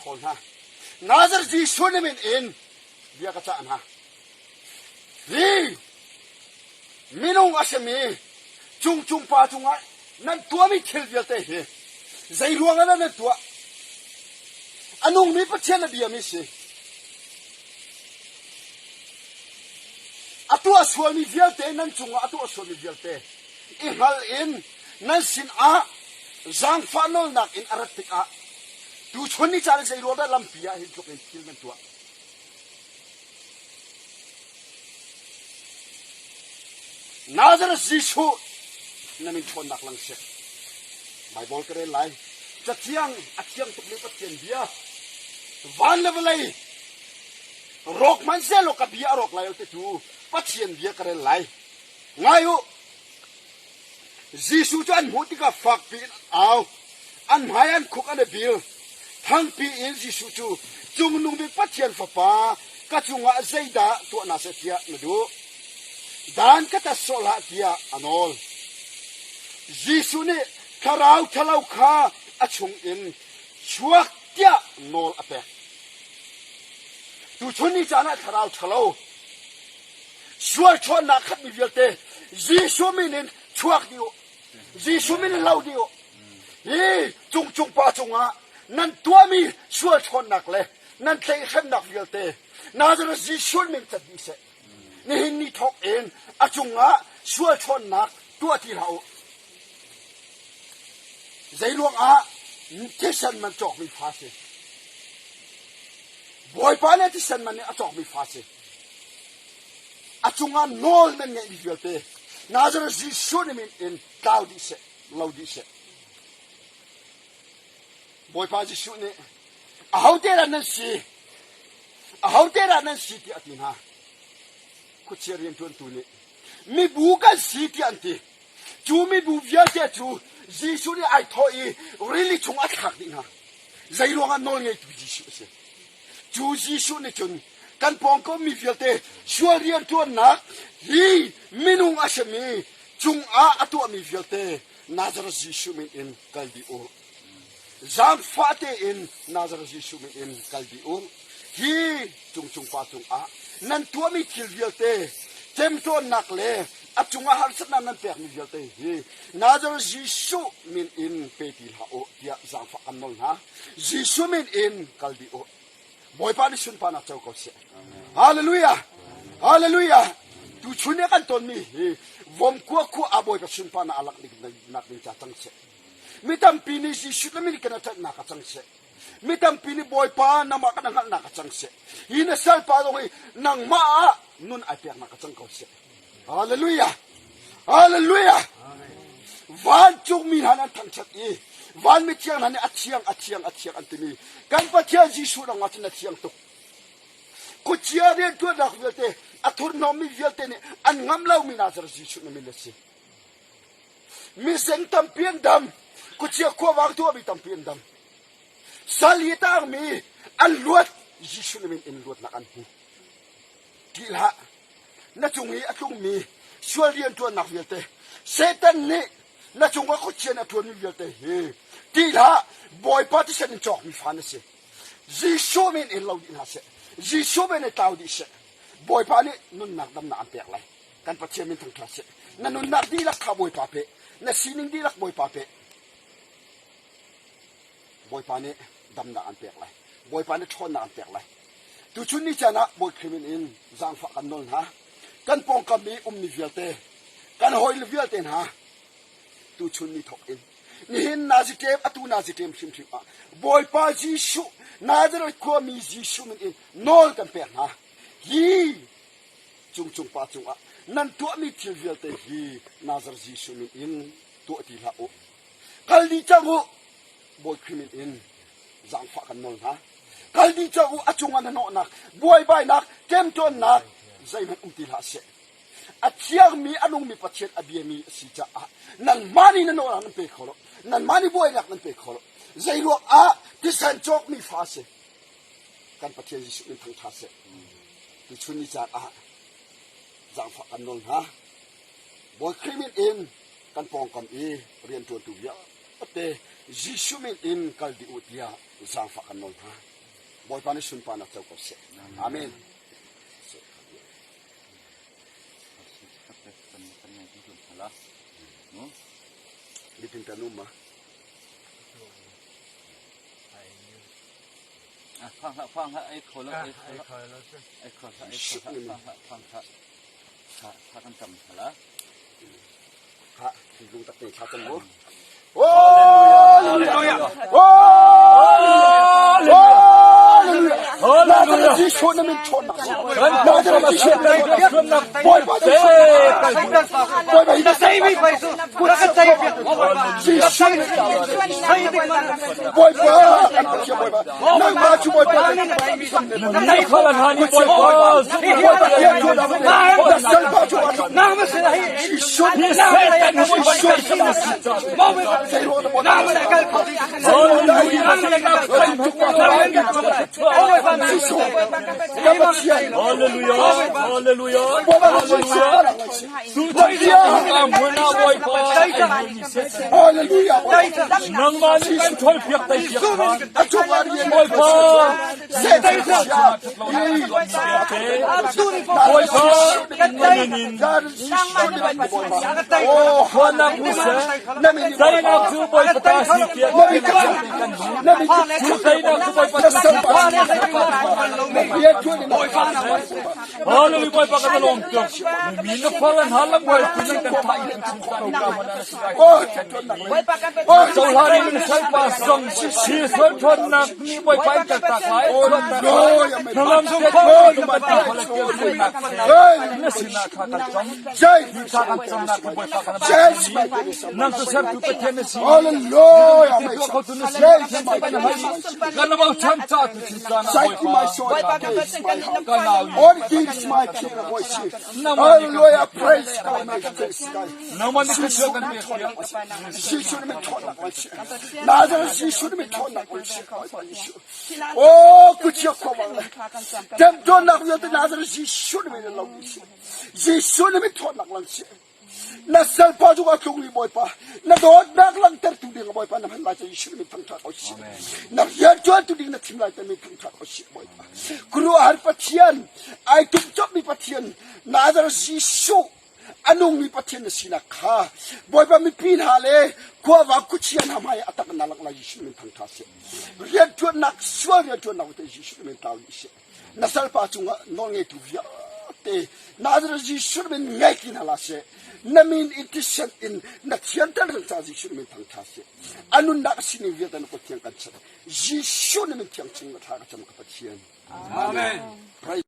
ṭhawl hna. Nazareth Jesuh na min in bia ka cah hna. Hi minung a simi cungcung pa cungah nan tuahmi thil vialte hi zei ruangah dah nan tuah? A nungmi Pathian a biami si. A tuah sualmi vialte nan cungah a tuah sualmi vialte i hngal in nan sinah zaangfah nawlnak in a rat tikah tuchun ni caan zei ruang dah lampi ah hin tluk in thil nan tuah? Nazareth Jesuh na min ṭhawnnak lang seh. Baibal ka rel lai. Cathiang a thiang tukmi Pathian bia. Van le vawlei rawk hmanhsehlaw ka bia a rawk lai lo titu Pathian bia ka rel lai. Ngai u! Jesuh cu an hmuh tikah fakpi in an au. An hmai an khuk an i bil. Thangpi in Jesuh cu Cungnung Bik Pathian Fapa, ka cungah zeidah tuah na seh tiah na duh? Dan ka tat sawh hlah tiah a nawl. Jesuh nih thlarau ṭhalo kha a chungin chuak tiah nawl a pek. Tuchun ni caan ah thlarau ṭhalo Sual ṭhawnnak khatmi vialte Jesuh min in chuak dih u. Jesuh min in lo dih u. Hi cungcung pa cungah nan tuahmi sual ṭhawnnak le nan tlaihhremnak vialte Nazareth Jesuh min cat dih seh. Nihin ni thawk in a cungah sual ṭhawnnak tuah ti hlah u. Zeiruang ah thisen man cawkmi fa si. Bawipa nih thisen man in a cawkmi fa si. A cungah nawl nan ngeihmi vialte Nazareth Jesuh nih min in tlau dih seh, lo dih seh. Bawipa Jesuh nih ahote dah nan si? Ahote dah nan si tiah a ti hna. Khuachia rianṭuantu nih mibu kan si tiah an ti. Cu mibu vialte cu Jesuh nih ai thawh i rili chung a thlak dih hna. Zeiruangah nawlngeitu Jesuh a si? Cu Jesuh nih cun kan pawngkam mi vialte sual rianṭuannak hi minung a simi cungah a tuahmi vialte Nazareth Jesuh min in kal dih u. Zaangfah tein Nazareth Jesuh min in kal dih u. Hi cungcung pa cungah nan tuahmi thil vialte ṭemṭawnnak le a cungah harsatnak nan pekmi vialte hi Nazareth Jesuh min in pe ti hlah u tiah zaangfah kan nawl hna. Jesuh min in kal dih u. Bawipa nih sunparnak co ko seh. Hallelujah! Hallelujah! Tuchun i kan tonmi hi vomkua khua ah Bawipa sunparnak a langh nak ding ca cang seh. Mi tampi nih Jesuh na min kan a ṭanhnak a cang seh. Mi tampi nih Bawipa nangmah kan hngalhnak a cang seh. Hi na salpa zong hi nangmah ah nun ai peknak a cang ko seh. Hallelujah! Hallelujah! Vancungmi hna nan thangṭhat i vanmi thiang hna nih a thiang, a thiang, a thiang an timi kan Pathian Jesuh rangah cun a thiang tuk. Khuachia rianṭuannak vialte, a thurhnawmmi vialte nih an ngam lomi Nazareth Jesuh na min a si. Miseng tampi an dam, khuachia khuavang tuahmi tampi an dam. Sal i tangmi an luat, Jesuh na min in luatnak an hmu. Ṭih hlah, na cung i a tlungmi sual rianṭuannak vialte, Satan nih na cungah khuachian a ṭuanmi vialte hi ṭih hlah, Bawipa thisen in cawkmi fa na si. Jesuh min in lo dih hna seh. Jesuh min in tlau dih seh. Bawipa nih nunnak damnak an pek lai. Kan Pathian min thangṭhat seh. Na nunnak dihlak kha Bawipa pe. Na sining dihlak Bawipa pe. Bawipa nih damnak an pek lai. Bawipa nih ṭhawnnak an pek lai. Tuchun ni caan ah Bawi Khrih min in zaangfah kan nawl hna. Kan pawngkam i ummi vialte, kan hawile vialte hna, tuchun ni thawk in nihin nazi ṭem atu nazi ṭem hrimhrim ah Bawipa Jesuh Nazareth khuami Jesuh min in nawl kan pek hna. Hi cungcung pa cungah nan tuahmi thil vialte hi Nazareth Jesuh min in tuah ti hlah u. Kal dih cang u! Bawi Khrih min in zaangfah kan nawl hna. Kal dih cang u! A cungah hnahnawhnak, buaibainak, ṭemṭawnnak zeihmanh um ti hlah seh. A thiangmi, a nungmi Pathian a biami a si caah nangmah nih na nawlnak nan pe kho lo. Nanmah nih buainak nan pe kho lo. Zeiruang ah thisen cawkmi fa a si. Kan Pathian Jesuh min thangṭha seh. Tuchun ni caan ah zaangfah kan nawl hna. Bawi Khrih min in kan pawngkam i rianṭuantu vialte Jesuh min in kal dih u tiah zaangfah kan nawl hna. Bawipa nih sunparnak co ko seh. Amen. Lipin kan um ma? Phang hlah, phang hlah, ei kho lo, ei kho lo, ei kho hlah, ei kho hlah, phang hlah, phang hlah. Thla kan cam hlah. Ha, lung tak te thla cam mu. Hallelujah! Hallelujah! Hallelujah! Jesuh na min ṭhawnnak si. Na Jesuh na min ṭhawnnak. Bawipa Jesuh. Bawipa hi na Jesuh na Bawipa kan Pathian Bawipa. Nangmah cu Bawipa Bawipa rian ṭuan ah na salpa cu Jesuh Nangmah nih kan ṭhawl-piak teipiak Bawipa Bawipa na min in Huanak u seh Teinak cu Bawipa ta si tiah kan hmuh. Cu teinak cu Bawipa ta si Hallelujah Bawipa kan lawm tuk. Mi na fal an hal lang Bawipa nan kan thah i kan chung ta ka mana si dai. Cohlan in salpa song si sual ṭhawnnak ni Bawipa in kan tak lai. Hnangam te kan ti kho na sinah kha kan cam. Hi thla kan camnak hi Bawipa kan nang cu sertu Pathian na si. Hallelujah. Ti tuah khotu na si. Kan na bochan ca tu chin caan ah Bawipa kan nau Hallelujah. Praise God. Nangmah nih thluachuah kan pek piak. Jesuh nih ṭhawnnak kan si. Nazareth Jesuh nih ṭhawnnak kan si. Oh, kuchia khua bang le. Temtuarnak vialte Nazareth Jesuh nih min lo si. Jesuh nih min ṭhawnnak lang si. Na salpa cu a tlung i Bawipa, na dawtnak langhtertu ding Bawipa na hman lai ca Jesuh min thangṭhat ko si. Na rianṭuantu ding na thim lai ta min thangṭhat ko si Bawipa. Khuaruahhar Pathian, ai tumcawpmi Pathian, Nazareth Jesuh a nungmi Pathian na sinak kha Bawipa mipi hna le khuavang khuachia hna hmai a tak na langh lai Jesuh min thangṭha seh. Rianṭuannak sual rianṭuannak te Jesuh min tlau dih seh. Na salpa cungah nawlngeitu vialte Nazareth Jesuh min ngei ti hna la seh. Na min in thisen in na thianter ding ca Jesuh min thangṭha seh. A nunnak a sining vialte na kut thiang kan chanh. Jesuh na min thiang chung na thla ka cam ka Pathian. Amen. Praise.